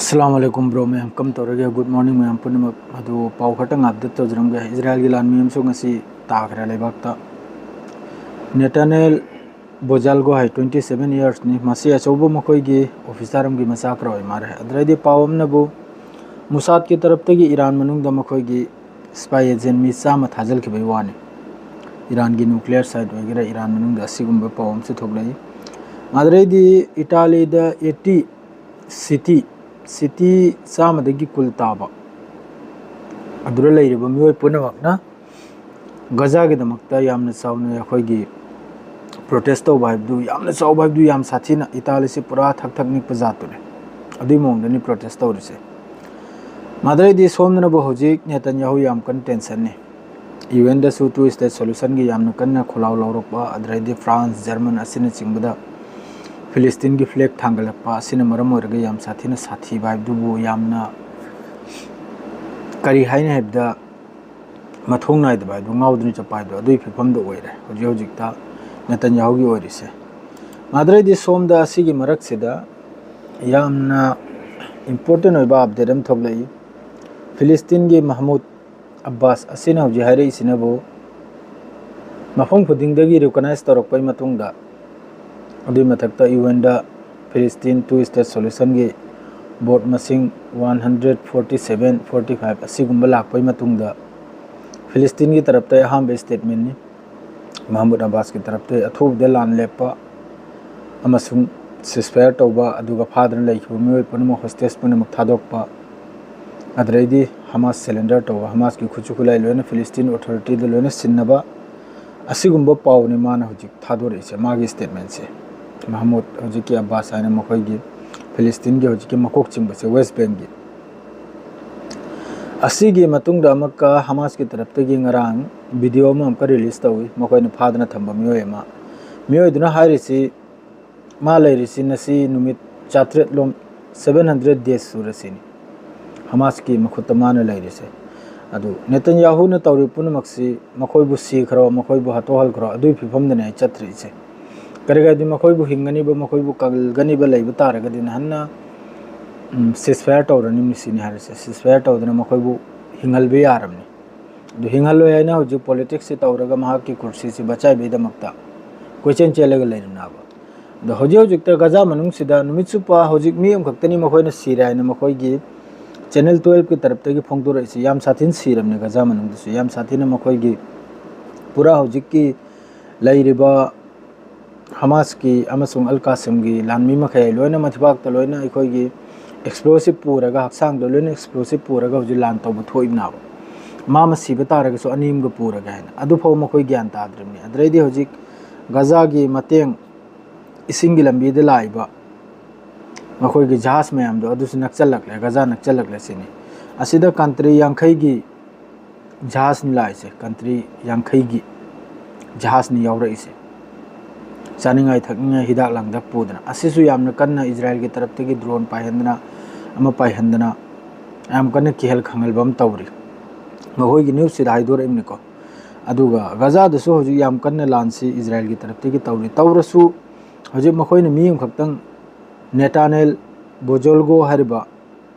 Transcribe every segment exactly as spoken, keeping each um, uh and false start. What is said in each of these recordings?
ꯑꯁꯂꯥꯃꯨ ꯑꯂꯥꯏꯀꯨꯝ bro ꯃꯌꯥꯝ, ꯀꯝ ꯇꯧꯔꯒꯦ? Good morning ꯃꯌꯥꯝ ꯄꯨꯝꯅꯃꯛ꯫ ꯑꯗꯨ ꯄꯥꯎ ꯈꯛꯇꯪ ꯑꯞꯗꯦꯠ ꯇꯧꯖꯔꯝꯒꯦ꯫ ꯏꯖꯔꯥꯏꯜꯒꯤ ꯂꯥꯟꯃꯤ ꯑꯃꯁꯨ ꯉꯁꯤ ꯇꯥꯈ꯭ꯔꯦ ꯂꯩꯕꯥꯛꯇ꯫ ꯅꯦꯇꯥꯅꯦꯜ ꯕꯣꯖꯥꯜꯒꯣ ꯍꯥꯏ, ꯇ꯭ꯋꯦꯟꯇꯤ ꯁꯕꯦꯟ ꯏꯌꯔꯁꯅꯤ꯫ ꯃꯁꯤ ꯑꯆꯧꯕ ꯃꯈꯣꯏꯒꯤ ꯑꯣꯐꯤꯁꯥꯔ ꯑꯃꯒꯤ ꯃꯆꯥ ꯈꯔ ꯑꯣꯏ ꯃꯥꯜꯂꯦ꯫ ꯑꯗꯨꯗꯩꯗꯤ ꯄꯥꯎ ꯑꯃꯅꯕꯨ ꯃꯨꯁꯥꯗꯀꯤ ꯇꯔꯞꯇꯒꯤ ꯏꯔꯥꯟ ꯃꯅꯨꯡꯗ ꯃꯈꯣꯏꯒꯤ ꯁ꯭ꯄꯥꯏ ꯑꯦꯖꯦꯟ ꯃꯤ ꯆꯥꯝꯃ ꯊꯥꯖꯤꯟꯈꯤꯕꯒꯤ ꯋꯥꯅꯤ꯫ ꯏꯔꯥꯟꯒꯤ ꯅ꯭ꯌꯨꯀ꯭ꯂꯤꯌꯔ ꯁꯥꯏꯠ ꯑꯣꯏꯒꯦꯔꯥ, ꯏꯔꯥꯟ ꯃꯅꯨꯡꯗ ꯑꯁꯤꯒꯨꯝꯕ ꯄꯥꯎ ꯑꯃꯁꯨ ꯊꯣꯛꯂꯛꯏ꯫ ꯑꯗꯨꯗꯩꯗꯤ ꯏꯇꯥꯂꯤꯗ ꯑꯦꯇꯤ ꯁꯤꯇꯤ, ꯁꯤꯇꯤ ꯆꯥꯝꯃꯗꯒꯤ ꯀꯨꯜ ꯇꯥꯕ ꯑꯗꯨꯗ ꯂꯩꯔꯤꯕ ꯃꯤꯑꯣꯏ ꯄꯨꯝꯅꯃꯛꯅ ꯒꯖꯥꯒꯤꯗꯃꯛꯇ ꯌꯥꯝꯅ ꯆꯥꯎꯅ ꯑꯩꯈꯣꯏꯒꯤ ꯄ꯭ꯔꯣꯇꯦꯁ ꯇꯧꯕ ꯍꯥꯏꯕꯗꯨ, ꯌꯥꯝꯅ ꯆꯥꯎꯕ ꯍꯥꯏꯕꯗꯨ ꯌꯥꯝ ꯁꯥꯊꯤꯅ, ꯏꯇꯥꯂꯤꯁꯤ ꯄꯨꯔꯥ ꯊꯛ ꯊꯛ ꯅꯤꯛꯄ ꯖꯥꯠꯇꯨꯅꯤ꯫ ꯑꯗꯨꯒꯤ ꯃꯑꯣꯡꯗꯅꯤ ꯄ꯭ꯔꯣꯇꯦꯁ ꯇꯧꯔꯤꯁꯦ꯫ ꯃꯥꯗ꯭ꯔꯩꯗꯤ ꯁꯣꯝꯗꯅꯕꯨ ꯍꯧꯖꯤꯛ ꯅꯦꯇꯟꯌꯥꯍꯨ ꯌꯥꯝ ꯀꯟꯅ ꯇꯦꯟꯁꯟꯅꯤ꯫ ꯌꯨ ꯑꯦꯟꯗꯁꯨ ꯇꯨ ꯁ꯭ꯇꯦꯠ ꯁꯣꯂꯨꯁꯟꯒꯤ ꯌꯥꯝꯅ ꯀꯟꯅ ꯈꯣꯜꯂꯥꯎ ꯂꯥꯎꯔꯛꯄ, ꯑꯗꯨꯗꯩꯗꯤ ꯐ꯭ꯔꯥꯟꯁ, ꯖꯔꯃꯟ ꯑꯁꯤꯅꯆꯤꯡꯕꯗ ꯐꯤꯂꯤꯁꯇꯤꯟꯒꯤ ꯐ꯭ꯂꯦꯛ ꯊꯥꯡꯒꯠꯂꯛꯄ ꯑꯁꯤꯅ ꯃꯔꯝ ꯑꯣꯏꯔꯒ ꯌꯥꯝ ꯁꯥꯊꯤꯅ ꯁꯥꯊꯤꯕ ꯍꯥꯏꯕꯗꯨꯕꯨ, ꯌꯥꯝꯅ ꯀꯔꯤ ꯍꯥꯏꯅꯤ ꯍꯥꯏꯕꯗ, ꯃꯊꯣꯡ ꯅꯥꯏꯗꯕ ꯍꯥꯏꯗꯣ, ꯉꯥꯎꯗꯨꯅ ꯆꯠꯄ ꯍꯥꯏꯗꯣ, ꯑꯗꯨꯒꯤ ꯐꯤꯕꯝꯗꯣ ꯑꯣꯏꯔꯦ ꯍꯧꯖꯤꯛ ꯍꯧꯖꯤꯛꯇ ꯅꯦꯇꯟꯌꯥꯍꯨꯒꯤ ꯑꯣꯏꯔꯤꯁꯦ꯫ ꯃꯥꯗ꯭ꯔꯩꯗꯤ ꯁꯣꯝꯗ ꯑꯁꯤꯒꯤ ꯃꯔꯛꯁꯤꯗ ꯌꯥꯝꯅ ꯏꯝꯄꯣꯔꯇꯦꯟ ꯑꯣꯏꯕ ꯑꯞꯗꯦꯠ ꯑꯃ ꯊꯣꯛꯂꯛꯏ꯫ ꯐꯤꯂꯤꯁꯇꯤꯟꯒꯤ ꯃꯍꯃꯨꯗ ꯑꯕꯥꯁ ꯑꯁꯤꯅ ꯍꯧꯖꯤꯛ ꯍꯥꯏꯔꯛꯏꯁꯤꯅꯕꯨ, ꯃꯐꯝ ꯈꯨꯗꯤꯡꯗꯒꯤ ꯔꯤꯀꯣꯅꯥꯏꯁ ꯇꯧꯔꯛꯄꯒꯤ ꯃꯇꯨꯡꯗ, ꯑꯗꯨꯒꯤ ꯃꯊꯛꯇ U N Palestine two state ꯁꯣꯂꯨꯁꯟꯒꯤ ꯚꯣꯠ ꯃꯁꯤꯡ one hundred forty seven, forty five ꯑꯁꯤꯒꯨꯝꯕ ꯂꯥꯛꯄꯒꯤ ꯃꯇꯨꯡꯗ, ꯐꯤꯂꯤꯁꯇꯤꯟꯒꯤ ꯇꯔꯞꯇ ꯑꯍꯥꯟꯕ ꯁ꯭ꯇꯦꯠꯃꯦꯟꯅꯤ꯫ ꯃꯍꯃꯨꯗ ꯑꯕꯥꯁꯀꯤ ꯇꯔꯞꯇ ꯑꯊꯨꯕꯗ ꯂꯥꯟ ꯂꯦꯞꯄ ꯑꯃꯁꯨꯡ ꯁꯤꯁꯐꯥꯌꯔ ꯇꯧꯕ, ꯑꯗꯨꯒ ꯐꯥꯗꯨꯅ ꯂꯩꯈꯤꯕ ꯃꯤꯑꯣꯏ ꯄꯨꯝꯅꯃꯛ, ꯍꯣꯁꯇꯦꯖ ꯄꯨꯝꯅꯃꯛ ꯊꯥꯗꯣꯛꯄ, ꯑꯗꯨꯗꯩꯗꯤ ꯍꯃꯥꯁ ꯁꯔꯦꯟꯗꯔ ꯇꯧꯕ, ꯍꯃꯥꯁꯀꯤ ꯈꯨꯠꯁꯨ ꯈꯨꯠꯂꯥꯏ ꯂꯣꯏꯅ ꯐꯤꯂꯤꯁꯇꯤꯟ ꯑꯣꯊꯣꯔꯤꯇꯤꯗ ꯂꯣꯏꯅ ꯁꯤꯟꯅꯕ, ꯑꯁꯤꯒꯨꯝꯕ ꯄꯥꯎꯅꯤ ꯃꯥꯅ ꯍꯧꯖꯤꯛ ꯊꯥꯗꯣꯔꯛꯏꯁꯦ, ꯃꯥꯒꯤ ꯁ꯭ꯇꯦꯠꯃꯦꯟꯁꯦ꯫ ꯃꯍꯃꯨꯗ ꯍꯧꯖꯤꯛꯀꯤ ꯑꯕꯥꯁ ꯍꯥꯏꯅ ꯃꯈꯣꯏꯒꯤ ꯐꯤꯂꯤꯁꯇꯤꯟꯒꯤ ꯍꯧꯖꯤꯛꯀꯤ ꯃꯀꯣꯛ ꯆꯤꯡꯕꯁꯦ, ꯋꯦꯁ ꯕꯦꯡꯒꯤ꯫ ꯑꯁꯤꯒꯤ ꯃꯇꯨꯡꯗ ꯑꯃꯨꯛꯀ ꯍꯃꯥꯁꯀꯤ ꯇꯔꯞꯇꯒꯤ ꯉꯔꯥꯡ ꯚꯤꯗꯤꯑꯣ ꯑꯃ ꯑꯃꯨꯛꯀ ꯔꯤꯂꯤꯁ ꯇꯧꯏ, ꯃꯈꯣꯏꯅ ꯐꯥꯗꯨꯅ ꯊꯝꯕ ꯃꯤꯑꯣꯏ ꯑꯃ꯫ ꯃꯤꯑꯣꯏꯗꯨꯅ ꯍꯥꯏꯔꯤꯁꯤ, ꯃꯥ ꯂꯩꯔꯤꯁꯤ ꯉꯁꯤ ꯅꯨꯃꯤꯠ ꯆꯥꯇ꯭ꯔꯦꯠꯂꯣꯝ, ꯁꯚꯦꯟ ꯍꯟꯗ꯭ꯔꯦꯠ ꯗꯦꯖ ꯁꯨꯔꯁꯤꯅꯤ ꯍꯃꯥꯁꯀꯤ ꯃꯈꯨꯠꯇ ꯃꯥꯅ ꯂꯩꯔꯤꯁꯦ꯫ ꯑꯗꯨ ꯅꯦꯇꯟꯌꯥꯍꯨꯅ ꯇꯧꯔꯤꯕ ꯄꯨꯝꯅꯃꯛꯁꯤ ꯃꯈꯣꯏꯕꯨ ꯁꯤꯈ꯭ꯔꯣ, ꯃꯈꯣꯏꯕꯨ ꯍꯥꯠꯇꯣꯛꯍꯟꯈ꯭ꯔꯣ, ꯑꯗꯨꯒꯤ ꯐꯤꯕꯝꯗꯅꯦ ꯑꯩ ꯆꯠꯇ꯭ꯔꯤꯁꯦ꯫ ꯀꯔꯤꯒꯤꯗꯤ ꯃꯈꯣꯏꯕꯨ ꯍꯤꯡꯒꯅꯤꯕ, ꯃꯈꯣꯏꯕꯨ ꯀꯜꯒꯅꯤꯕ ꯂꯩꯕ ꯇꯥꯔꯒꯗꯤ, ꯅꯍꯥꯟꯅ ꯁꯤꯁꯐꯥꯌꯔ ꯇꯧꯔꯅꯤ ꯁꯤꯅꯤ ꯍꯥꯏꯔꯤꯁꯦ꯫ ꯁꯤꯁꯐꯥꯌꯔ ꯇꯧꯗꯅ ꯃꯈꯣꯏꯕꯨ ꯍꯤꯡꯍꯜꯕ ꯌꯥꯔꯕꯅꯤ꯫ ꯑꯗꯨ ꯍꯤꯡꯍꯜꯂꯣꯏ ꯍꯥꯏꯅ ꯍꯧꯖꯤꯛ ꯄꯣꯂꯤꯇꯤꯛꯁꯁꯤ ꯇꯧꯔꯒ ꯃꯍꯥꯛꯀꯤ ꯀꯨꯔꯁꯤꯁꯤ ꯕꯆꯥꯏꯕꯒꯤꯗꯃꯛꯇ ꯀꯣꯏꯆꯦꯟ ꯆꯦꯜꯂꯒ ꯂꯩꯔꯤꯕꯅꯦꯕ꯫ ꯑꯗꯣ ꯍꯧꯖꯤꯛ ꯍꯧꯖꯤꯛꯇ ꯒꯖꯥ ꯃꯅꯨꯡꯁꯤꯗ ꯅꯨꯃꯤꯠ ꯆꯨꯞꯄ ꯍꯧꯖꯤꯛ ꯃꯤ ꯑꯃꯈꯛꯇꯅꯤ ꯃꯈꯣꯏꯅ ꯁꯤꯔꯦ ꯍꯥꯏꯅ ꯃꯈꯣꯏꯒꯤ ꯆꯦꯅꯦꯜ ꯇꯨꯋꯦꯜꯐꯀꯤ ꯇꯔꯞꯇꯒꯤ ꯐꯣꯡꯗꯣꯔꯛꯏꯁꯤ꯫ ꯌꯥꯝ ꯁꯥꯊꯤꯅ ꯁꯤꯔꯕꯅꯤ ꯒꯖꯥ ꯃꯅꯨꯡꯗꯁꯨ꯫ ꯌꯥꯝ ꯁꯥꯊꯤꯅ ꯃꯈꯣꯏꯒꯤ ꯄꯨꯔꯥ ꯍꯧꯖꯤꯛꯀꯤ ꯂꯩꯔꯤꯕ ꯍꯃꯥꯁꯀꯤ ꯑꯃꯁꯨꯡ ꯑꯜ ꯀꯥꯁꯤꯝꯒꯤ ꯂꯥꯟꯃꯤ ꯃꯈꯩ ꯂꯣꯏꯅ ꯃꯊꯤꯕꯥꯛꯇ ꯂꯣꯏꯅ ꯑꯩꯈꯣꯏꯒꯤ ꯑꯦꯛꯁꯄ꯭ꯂꯣꯁꯤꯞ ꯄꯨꯔꯒ, ꯍꯛꯆꯥꯡꯗ ꯂꯣꯏꯅ ꯑꯦꯛꯁꯄ꯭ꯂꯣꯁꯤꯞ ꯄꯨꯔꯒ ꯍꯧꯖꯤꯛ ꯂꯥꯟ ꯇꯧꯕ ꯊꯣꯛꯏꯕꯅꯦꯕ꯫ ꯃꯥ ꯑꯃ ꯁꯤꯕ ꯇꯥꯔꯒꯁꯨ ꯑꯅꯤ ꯑꯃꯒ ꯄꯨꯔꯒ ꯍꯥꯏꯅ꯫ ꯑꯗꯨꯐꯥꯎ ꯃꯈꯣꯏ ꯒ꯭ꯌꯥꯟ ꯇꯥꯗ꯭ꯔꯤꯕꯅꯤ꯫ ꯑꯗꯨꯗꯩꯗꯤ ꯍꯧꯖꯤꯛ ꯒꯖꯥꯒꯤ ꯃꯇꯦꯡ, ꯏꯁꯤꯡꯒꯤ ꯂꯝꯕꯤꯗ ꯂꯥꯛꯏꯕ ꯃꯈꯣꯏꯒꯤ ꯖꯍꯥꯖ ꯃꯌꯥꯝꯗꯣ ꯑꯗꯨꯁꯨ ꯅꯛꯆꯜꯂꯛꯂꯦ, ꯒꯖꯥ ꯅꯛꯆꯜꯂꯛꯂꯦ ꯁꯤꯅꯤ꯫ ꯑꯁꯤꯗ ꯀꯟꯇ꯭ꯔꯤ ꯌꯥꯡꯈꯩꯒꯤ ꯖꯍꯥꯖꯅꯤ ꯂꯥꯛꯏꯁꯦ, ꯀꯟꯇ꯭ꯔꯤ ꯌꯥꯡꯈꯩꯒꯤ ꯖꯍꯥꯖꯅꯤ ꯌꯥꯎꯔꯛꯏꯁꯦ, ꯆꯥꯅꯤꯡꯉꯥꯏ ꯊꯛꯅꯤꯡꯉꯥꯏ ꯍꯤꯗꯥꯛ ꯂꯥꯡꯊꯛ ꯄꯨꯗꯅ꯫ ꯑꯁꯤꯁꯨ ꯌꯥꯝꯅ ꯀꯟꯅ ꯏꯖꯔꯥꯏꯜꯒꯤ ꯇꯔꯞꯇꯒꯤ ꯗ꯭ꯔꯣꯟ ꯄꯥꯏꯍꯟꯗꯅ, ꯑꯃ ꯄꯥꯏꯍꯟꯗꯅ ꯌꯥꯝ ꯀꯟꯅ ꯀꯤꯍꯜ ꯈꯪꯍꯟꯕ ꯑꯃ ꯇꯧꯔꯤ꯫ ꯃꯈꯣꯏꯒꯤ ꯅ꯭ꯌꯨꯁꯁꯤꯗ ꯍꯥꯏꯗꯣꯔꯛꯏꯕꯅꯤꯀꯣ꯫ ꯑꯗꯨꯒ ꯒꯖꯥꯗꯁꯨ ꯍꯧꯖꯤꯛ ꯌꯥꯝ ꯀꯟꯅ ꯂꯥꯟꯁꯤ ꯏꯖꯔꯥꯏꯜꯒꯤ ꯇꯔꯞꯇꯒꯤ ꯇꯧꯔꯤ꯫ ꯇꯧꯔꯁꯨ ꯍꯧꯖꯤꯛ ꯃꯈꯣꯏꯅ ꯃꯤ ꯑꯃꯈꯛꯇꯪ, ꯅꯦꯇꯥꯅꯦꯜ ꯕꯣꯖꯣꯜꯒꯣ ꯍꯥꯏꯔꯤꯕ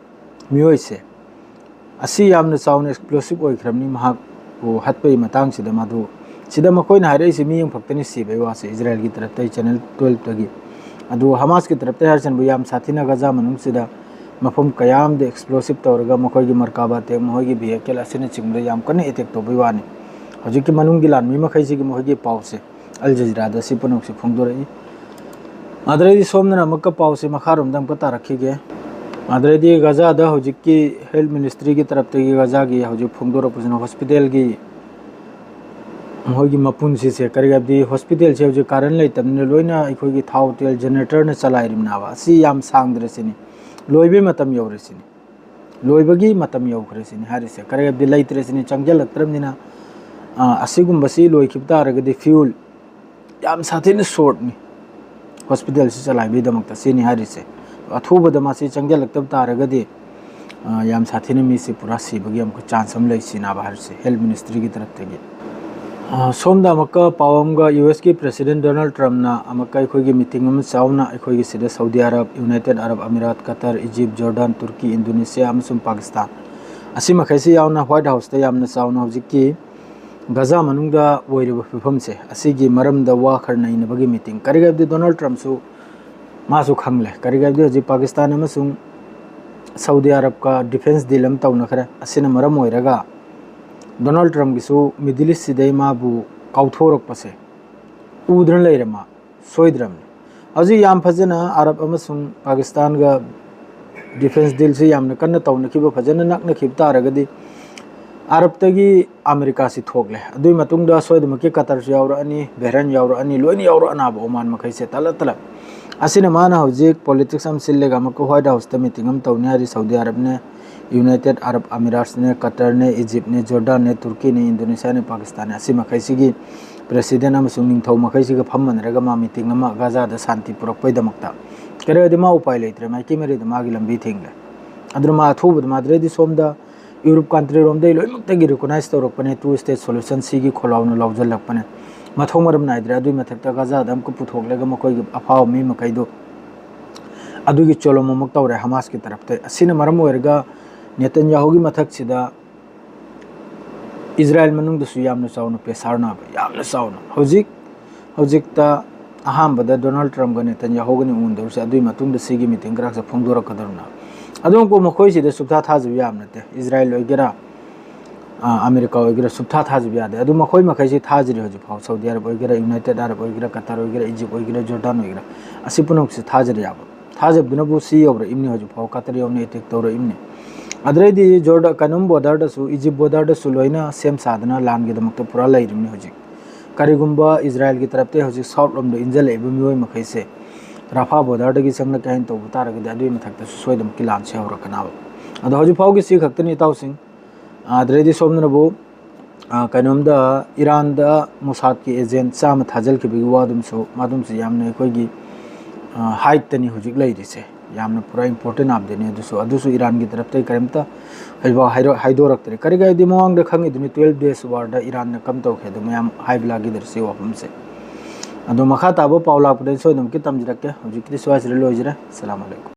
ꯃꯤꯑꯣꯏꯁꯦ, ꯑꯁꯤ ꯌꯥꯝꯅ ꯆꯥꯎꯅ ꯑꯦꯛꯁꯄ꯭ꯂꯣꯁꯤꯞ ꯑꯣꯏꯈ꯭ꯔꯕꯅꯤ ꯃꯍꯥꯛꯄꯨ ꯍꯥꯠꯄꯒꯤ ꯃꯇꯥꯡꯁꯤꯗ꯫ ꯃꯗꯨ ꯁꯤꯗ ꯃꯈꯣꯏꯅ ꯍꯥꯏꯔꯛꯏꯁꯦ ꯃꯤ ꯑꯃꯈꯛꯇꯅꯤ ꯁꯤꯕꯒꯤ ꯋꯥꯁꯦ, ꯏꯖꯔꯥꯏꯜꯒꯤ ꯇꯔꯞꯇꯒꯤ, ꯆꯦꯅꯦꯜ ꯇꯨꯋꯦꯜꯐꯇꯒꯤ꯫ ꯑꯗꯨ ꯍꯃꯥꯁꯀꯤ ꯇꯔꯞꯇꯒꯤ ꯍꯥꯏꯔꯤꯁꯤꯅꯕꯨ ꯌꯥꯝ ꯁꯥꯊꯤꯅ ꯒꯖꯥ ꯃꯅꯨꯡꯁꯤꯗ ꯃꯐꯝ ꯀꯌꯥ ꯑꯃꯗ ꯑꯦꯛꯁꯄ꯭ꯂꯣꯁꯤꯞ ꯇꯧꯔꯒ ꯃꯈꯣꯏꯒꯤ ꯃꯔꯀꯥꯕꯥ ꯇꯦꯡ, ꯃꯈꯣꯏꯒꯤ ꯚꯤꯍꯤꯀꯜ ꯑꯁꯤꯅꯆꯤꯡꯕꯗ ꯌꯥꯝ ꯀꯟꯅ ꯑꯦꯇꯦꯛ ꯇꯧꯕꯒꯤ ꯋꯥꯅꯤ꯫ ꯍꯧꯖꯤꯛꯀꯤ ꯃꯅꯨꯡꯒꯤ ꯂꯥꯟꯃꯤ ꯃꯈꯩꯁꯤꯒꯤ ꯃꯈꯣꯏꯒꯤ ꯄꯥꯎꯁꯦ ꯑꯜ ꯖꯖꯤꯔꯥꯗ ꯁꯤ ꯄꯨꯝꯅꯃꯛꯁꯦ ꯐꯣꯡꯗꯣꯔꯛꯏ꯫ ꯑꯗꯨꯗꯩꯗꯤ ꯁꯣꯝꯗꯅ ꯑꯃꯨꯛꯀ ꯄꯥꯎꯁꯦ ꯃꯈꯥꯔꯣꯝꯗ ꯑꯃꯨꯛꯀ ꯇꯥꯔꯛꯈꯤꯒꯦ꯫ ꯑꯗꯨꯗꯩꯗꯤ ꯒꯖꯥꯗ ꯍꯧꯖꯤꯛꯀꯤ ꯍꯦꯜꯊ ꯃꯤꯅꯤꯁꯇ꯭ꯔꯤꯒꯤ ꯇꯔꯞꯇꯒꯤ ꯒꯖꯥꯒꯤ ꯍꯧꯖꯤꯛ ꯐꯣꯡꯗꯣꯔꯛꯄꯁꯤꯅ ꯍꯣꯁꯄꯤꯇꯥꯜꯒꯤ ꯃꯈꯣꯏꯒꯤ ꯃꯄꯨꯟꯁꯤꯁꯦ ꯀꯔꯤ ꯍꯥꯏꯕꯗꯤ ꯍꯣꯁꯄꯤꯇꯥꯜꯁꯦ ꯍꯧꯖꯤꯛ ꯀꯔꯦꯟ ꯂꯩꯇꯕꯅꯤꯅ ꯂꯣꯏꯅ ꯑꯩꯈꯣꯏꯒꯤ ꯊꯥꯎ ꯇꯦꯜ ꯖꯦꯅꯦꯔꯦꯇꯔꯅ ꯆꯂꯥꯏꯔꯤꯕꯅꯦꯕ꯫ ꯑꯁꯤ ꯌꯥꯝ ꯁꯥꯡꯗ꯭ꯔꯦ ꯁꯤꯅꯤ, ꯂꯣꯏꯕꯩ ꯃꯇꯝ ꯌꯧꯔꯦ ꯁꯤꯅꯤ, ꯂꯣꯏꯕꯒꯤ ꯃꯇꯝ ꯌꯧꯈ꯭ꯔꯦ ꯁꯤꯅꯤ ꯍꯥꯏꯔꯤꯁꯦ꯫ ꯀꯔꯤ ꯍꯥꯏꯕꯗꯤ ꯂꯩꯇ꯭ꯔꯦ ꯁꯤꯅꯤ, ꯆꯪꯁꯤꯜꯂꯛꯇ꯭ꯔꯕꯅꯤꯅ꯫ ꯑ, ꯑꯁꯤꯒꯨꯝꯕꯁꯤ ꯂꯣꯏꯈꯤꯕ ꯇꯥꯔꯒꯗꯤ ꯐ꯭ꯌꯨꯜ ꯌꯥꯝ ꯁꯥꯊꯤꯅ ꯁꯣꯔꯠꯅꯤ ꯍꯣꯁꯄꯤꯇꯥꯜꯁꯤ ꯆꯂꯥꯏꯕꯒꯤꯗꯃꯛꯇ ꯁꯤꯅꯤ ꯍꯥꯏꯔꯤꯁꯦ꯫ ꯑꯊꯨꯕꯗ ꯃꯥꯁꯤ ꯆꯪꯁꯤꯜꯂꯛꯇꯕ ꯇꯥꯔꯒꯗꯤ, ꯑ, ꯌꯥꯝ ꯁꯥꯊꯤꯅ ꯃꯤꯁꯤ ꯄꯨꯔꯥ ꯁꯤꯕꯒꯤ ꯑꯃꯨꯛꯀ ꯆꯥꯟꯁ ꯑꯃ ꯂꯩ ꯁꯤꯅꯦꯕ ꯍꯥꯏꯔꯤꯁꯦ ꯍꯦꯜꯊ ꯃꯤꯅꯤꯁꯇ꯭ꯔꯤꯒꯤ ꯇꯔꯞꯇꯒꯤ꯫ ꯑ, ꯁꯣꯝꯗ ꯑꯃꯨꯛꯀ ꯄꯥꯎ ꯑꯃꯒ, ꯌꯨ ꯑꯦꯁꯀꯤ President Donald Trumpꯅ ꯑꯃꯨꯛꯀ ꯑꯩꯈꯣꯏꯒꯤ meeting ꯑꯃ ꯆꯥꯎꯅ ꯑꯩꯈꯣꯏꯒꯤ ꯁꯤꯗ Saudi Arab, United Arab Emirates, Qatar, Egypt, Jordan, Turkey, Indonesia ꯑꯃꯁꯨꯡ Pakistan ꯑꯁꯤ ꯃꯈꯩꯁꯤ ꯌꯥꯎꯅ White Houseꯇ ꯌꯥꯝꯅ ꯆꯥꯎꯅ ꯍꯧꯖꯤꯛꯀꯤ ꯒꯖꯥ ꯃꯅꯨꯡꯗ ꯑꯣꯏꯔꯤꯕ ꯐꯤꯕꯝꯁꯦ ꯑꯁꯤꯒꯤ ꯃꯔꯝꯗ ꯋꯥ ꯈꯔ ꯅꯩꯅꯕꯒꯤ meeting꯫ ꯀꯔꯤꯒꯤꯅꯣ ꯍꯥꯏꯕꯗꯤ Donald Trumpꯁꯨ ꯃꯥꯁꯨ ꯈꯪꯂꯦ꯫ ꯀꯔꯤꯒꯤꯅꯣ ꯍꯥꯏꯕꯗꯤ ꯍꯧꯖꯤꯛ Pakistan ꯑꯃꯁꯨꯡ Saudi Arabꯀ defence deal ꯑꯃ ꯇꯧꯅꯈ꯭ꯔꯦ꯫ ꯑꯁꯤꯅ ꯃꯔꯝ ꯑꯣꯏꯔꯒ Donald Trumpꯒꯤꯁꯨ Middle Eastꯁꯤꯗꯩ ꯃꯥꯕꯨ ꯀꯥꯎꯊꯣꯔꯛꯄꯁꯦ ꯎꯗ꯭ꯔꯅ ꯂꯩꯔꯦ꯫ ꯃꯥ ꯁꯣꯏꯗ꯭ꯔꯕꯅꯤ꯫ ꯍꯧꯖꯤꯛ ꯌꯥꯝ ꯐꯖꯅ ꯑꯔꯕ ꯑꯃꯁꯨꯡ ꯄꯥꯀꯤꯁꯇꯥꯟꯒ defence dealꯁꯤ ꯌꯥꯝꯅ ꯀꯟꯅ ꯇꯧꯅꯈꯤꯕ, ꯐꯖꯅ ꯅꯛꯅꯈꯤꯕ ꯇꯥꯔꯒꯗꯤ ꯑꯔꯕꯇꯒꯤ ꯑꯃꯦꯔꯤꯀꯥꯁꯤ ꯊꯣꯛꯂꯦ꯫ ꯑꯗꯨꯒꯤ ꯃꯇꯨꯡꯗ ꯁꯣꯏꯗꯅꯃꯛꯀꯤ ꯀꯇꯔꯁꯨ ꯌꯥꯎꯔꯛꯑꯅꯤ, ꯕꯦꯍꯔꯥꯏꯟ ꯌꯥꯎꯔꯛꯑꯅꯤ, ꯂꯣꯏꯅ ꯌꯥꯎꯔꯛꯑꯅꯕ, ꯑꯣꯃꯥꯟ ꯃꯈꯩꯁꯦ ꯇꯂꯞ ꯇꯂꯞ꯫ ꯑꯁꯤꯅ ꯃꯥꯅ ꯍꯧꯖꯤꯛ politics ꯑꯃ ꯁꯤꯜꯂꯒ ꯑꯃꯨꯛꯀ White Houseꯇ meeting ꯑꯃ ꯇꯧꯅꯤ ꯍꯥꯏꯔꯤ꯫ Saudi Arabꯅꯦ, United Arab Emiratesꯅꯦ, ꯀꯇꯔꯅꯦ, Egyptꯅꯦ, Jordanꯅꯦ, Turkeyꯅꯦ, Indonesiaꯅꯦ, Pakistanꯅꯦ, ꯑꯁꯤ ꯃꯈꯩꯁꯤꯒꯤ president ꯑꯃꯁꯨꯡ ꯅꯤꯡꯊꯧ ꯃꯈꯩꯁꯤꯒ ꯐꯝꯃꯟꯅꯔꯒ ꯃꯥ meeting ꯑꯃ ꯒꯥꯖꯥꯗ ꯁꯥꯟꯇꯤ ꯄꯨꯔꯛꯄꯩꯗꯃꯛꯇ꯫ ꯀꯔꯤꯒꯨꯝꯕꯗꯤ ꯃꯥ ꯎꯄꯥꯏ ꯂꯩꯇ꯭ꯔꯦ, ꯃꯥꯏꯀꯩ ꯃꯔꯤꯗ ꯃꯥꯒꯤ ꯂꯝꯕꯤ ꯊꯤꯡꯂꯦ꯫ ꯑꯗꯨꯅ ꯃꯥ ꯑꯊꯨꯕꯗ ꯃꯥꯗ꯭ꯔꯦꯗꯤ ꯁꯣꯝꯗ Europe country ꯔꯣꯝꯗꯒꯤ ꯂꯣꯏꯅꯃꯛꯇꯒꯤ recognize ꯇꯧꯔꯛꯄꯅꯦ, two state solution ꯁꯤꯒꯤ ꯈꯣꯜꯂꯥꯎꯅ ꯂꯥꯎꯖꯜꯂꯛꯄꯅꯦ꯫ ꯃꯊꯣꯡ ꯃꯔꯝ ꯅꯥꯏꯗ꯭ꯔꯦ꯫ ꯑꯗꯨꯒꯤ ꯃꯊꯛꯇ ꯒꯥꯖꯥꯗ ꯑꯃꯨꯛꯀ ꯄꯨꯊꯣꯛꯂꯒ ꯃꯈꯣꯏꯒꯤ ꯑꯐꯥꯎꯕ ꯃꯤ ꯃꯈꯩꯗꯨ ꯑꯗꯨꯒꯤ ꯆꯣꯂꯣꯝ ꯑꯃꯨꯛ ꯇꯧꯔꯦ ꯍꯃꯥꯁꯀꯤ ꯇꯔꯞꯇ꯫ ꯑꯁꯤꯅ ꯃꯔꯝ ꯑꯣꯏꯔꯒ ꯅꯦꯇꯟꯌꯥꯍꯨꯒꯤ ꯃꯊꯛꯁꯤꯗ ꯏꯖꯔꯥꯏꯜ ꯃꯅꯨꯡꯗꯁꯨ ꯌꯥꯝꯅ ꯆꯥꯎꯅ pressure ꯅꯥꯕ, ꯌꯥꯝꯅ ꯆꯥꯎꯅ꯫ ꯍꯧꯖꯤꯛ, ꯍꯧꯖꯤꯛꯇ ꯑꯍꯥꯟꯕꯗ ꯗꯣꯅꯥꯜꯗ ꯇ꯭ꯔꯝꯞꯀ ꯅꯦꯇꯟꯌꯥꯍꯨꯒꯅꯤ ꯎꯅꯗꯧꯔꯤꯁꯦ, ꯑꯗꯨꯒꯤ ꯃꯇꯨꯡꯗ ꯁꯤꯒꯤ meeting ꯈꯔꯁꯦ ꯐꯣꯡꯗꯣꯔꯛꯀꯗꯧꯔꯤꯅꯦ꯫ ꯑꯗꯨ ꯃꯈꯣꯏꯁꯤꯗ ꯁꯨꯛꯊꯥ ꯊꯥꯖꯕ ꯌꯥꯕ ꯅꯠꯇꯦ꯫ ꯏꯖꯔꯥꯏꯜ ꯑꯣꯏꯒꯦꯔꯥ, ꯑ, ꯑꯃꯦꯔꯤꯀꯥ ꯑꯣꯏꯒꯦꯔꯥ, ꯁꯨꯞꯊꯥ ꯊꯥꯖꯕ ꯌꯥꯗꯦ꯫ ꯑꯗꯨ ꯃꯈꯣꯏ ꯃꯈꯩꯁꯤ ꯊꯥꯖꯔꯤ ꯍꯧꯖꯤꯛꯐꯥꯎ꯫ ꯁꯥꯎꯗꯤ ꯑꯔꯕ ꯑꯣꯏꯒꯦꯔꯥ, ꯌꯨꯅꯥꯏꯇꯦꯗ ꯑꯔꯕ ꯑꯣꯏꯒꯦꯔꯥ, ꯀꯇꯔ ꯑꯣꯏꯒꯦꯔꯥ, ꯏꯖꯤꯞ ꯑꯣꯏꯒꯦꯔꯥ, ꯖꯣꯔꯗꯥꯟ ꯑꯣꯏꯒꯦꯔꯥ, ꯑꯁꯤ ꯄꯨꯝꯅꯃꯛꯁꯤ ꯊꯥꯖꯔꯤ ꯌꯥꯕ꯫ ꯊꯥꯖꯕꯗꯨꯅꯕꯨ ꯁꯤ ꯌꯧꯔꯛꯏꯕꯅꯤ ꯍꯧꯖꯤꯛꯐꯥꯎ, ꯀꯇꯔ ꯌꯧꯅ attack ꯇꯧꯔꯛꯏꯕꯅꯤ꯫ ꯑꯗꯨꯗꯩꯗꯤ ꯖꯣꯔꯗ-, ꯀꯩꯅꯣꯝ border ꯗꯁꯨ, ꯏꯖꯤꯞ border ꯗꯁꯨ ꯂꯣꯏꯅ ꯁꯦꯝ ꯁꯥꯗꯅ ꯂꯥꯟꯒꯤꯗꯃꯛꯇ ꯄꯨꯔꯥ ꯂꯩꯔꯤꯕꯅꯤ ꯍꯧꯖꯤꯛ꯫ ꯀꯔꯤꯒꯨꯝꯕ ꯏꯖꯔꯥꯏꯜꯒꯤ ꯇꯔꯞꯇꯒꯤ ꯍꯧꯖꯤꯛ south ꯂꯣꯝꯗ ꯏꯟꯖꯜꯂꯛꯏꯕ ꯃꯤꯑꯣꯏ ꯃꯈꯩꯁꯦ ꯔꯥꯐꯥ border ꯗꯒꯤ ꯆꯪꯂꯛꯀꯦ ꯍꯥꯏꯅ ꯇꯧꯕ ꯇꯥꯔꯒꯗꯤ ꯑꯗꯨꯒꯤ ꯃꯊꯛꯇꯁꯨ ꯁꯣꯏꯗꯅꯃꯛꯀꯤ ꯂꯥꯟꯁꯦ ꯍꯧꯔꯛꯀꯅꯕ꯫ ꯑꯗꯣ ꯍꯧꯖꯤꯛ ꯐꯥꯎꯒꯤ ꯁꯤ ꯈꯛꯇꯅꯤ ꯏꯇꯥꯎꯁꯤꯡ꯫ ꯑꯗꯨꯗꯩꯗꯤ ꯁꯣꯝꯗꯅꯕꯨ, ꯑ, ꯀꯩꯅꯣꯝꯗ ꯏꯔꯥꯟꯗ ꯃꯣꯁꯥꯗꯀꯤ agent ꯆꯥꯝꯃ ꯊꯥꯖꯤꯜꯈꯤꯕꯒꯤ ꯋꯥꯗꯨꯝꯁꯨ, ꯃꯥꯗꯨꯝꯁꯨ ꯌꯥꯝꯅ ꯑꯩꯈꯣꯏꯒꯤ, ꯑ, hype ꯇꯅꯤ ꯍꯧꯖꯤꯛ ꯂꯩꯔꯤꯁꯦ꯫ ꯌꯥꯝꯅ ꯄꯨꯔꯥ important updateꯅꯤ ꯑꯗꯨꯁꯨ꯫ ꯑꯗꯨꯁꯨ ꯏꯔꯥꯟꯒꯤ ꯇꯔꯞꯇꯒꯤ ꯀꯔꯤꯝꯇ ꯍꯧꯖꯤꯛꯐꯥꯎ ꯍꯥꯏꯔ-, ꯍꯥꯏꯗꯣꯔꯛꯇ꯭ꯔꯤ꯫ ꯀꯔꯤꯒꯤ ꯍꯥꯏꯗꯤ ꯃꯃꯥꯡꯗ ꯈꯪꯉꯤꯗꯨꯅꯤ, twelve days warꯗ ꯏꯔꯥꯟꯅ ꯀꯝ ꯇꯧꯈꯤ ꯑꯗꯨ ꯃꯌꯥꯝ ꯍꯥꯏꯕ ꯂꯥꯛꯈꯤꯗ꯭ꯔ ꯁꯤ ꯋꯥꯐꯝꯁꯦ꯫ ꯑꯗꯣ ꯃꯈꯥ ꯇꯥꯕ ꯄꯥꯎ ꯂꯥꯛꯄꯗ ꯑꯩ ꯁꯣꯏꯗꯅꯃꯛꯀꯤ ꯇꯝꯖꯔꯛꯀꯦ꯫ ꯍꯧꯖꯤꯛꯀꯤꯗꯤ ꯁ꯭ꯋꯥꯏꯁꯤꯗ ꯂꯣꯏꯖꯔꯦ꯫ ꯑꯁꯂꯥꯃꯨ ꯑꯂꯩꯀꯨꯝ꯫